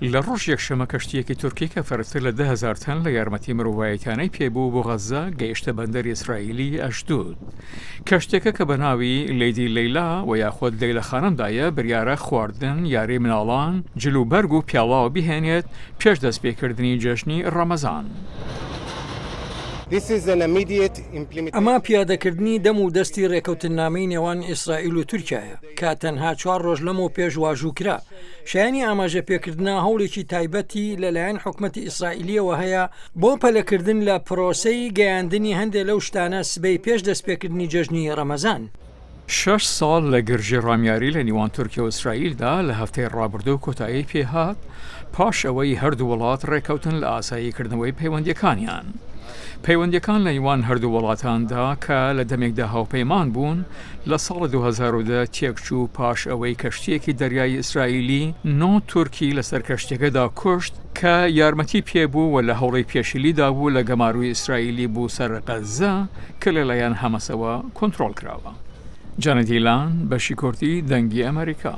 لە ڕۆژی یەکشەممە کەشتییەکی تورکی کە فەرتر لە 10,000 تەن لە یارمەتی مرۆڤایەتیانەی پێبوو بۆ غەززە گەیشتە بەندەری ئیسرائیلی ئەشدود. کەشتیەکە کە بە ناوی لەیدی لەیلا و یاخود لەیلە خانم دایە بریارە خواردن، یاری مناڵان، جل و بەرگ و پیاڵاو بهێنێت پێش دەستپێکردنی جەژنی ڕەمەزان. ئەمە پیادەکردنی دەم و دەستی رێکەوتننامەی نێوان ئیسرائیل و تورکیایە کە تەنها چوار رۆژ لەمەو پێش واژوو کرا. شایەنی ئاماژە پێکردنە هەوڵێکی تایبەتی لەلایەن حکومەتی ئیسرائیلیەوە هەیە بۆ پەلەکردن لە پرۆسەی گەیاندنی هەندێ لەو شتانە سبەی پێش دەستپێکردنی جەژنی ڕەمەزان. شەش ساڵ لە گرژی ڕامیاری لە نیوان تورکیا و ئیسرائیلدا لە هەفتەی ڕابردوو کۆتایی پێهات، پاش ئەوەی هەردوو وڵات ڕێککەوتن لە ئاساییکردنەوەی پەیوەندییەکانیان. پەیوەندییەکان لە نیوان هەردوو وڵاتاندا کە لە دەمێکدا هاوپەیمان بوون، لە ساڵی 2010 تێکچوو پاش ئەوەی کەشتییەکی دەریایی ئیسرائیلی نۆ تورکی لەسەر کەشتیەکەدا کوشت کە یارمەتی پێبوو و لە هەوڵی پێشیلیدا بوو لە گەمارۆی ئیسرائیلی بو سەر غەززە کە لەلایەن حەمەسەوە کۆنترۆڵ کراوە. جانێت ئیلان، بەشی کوردی، دەنگی ئەمەریکا.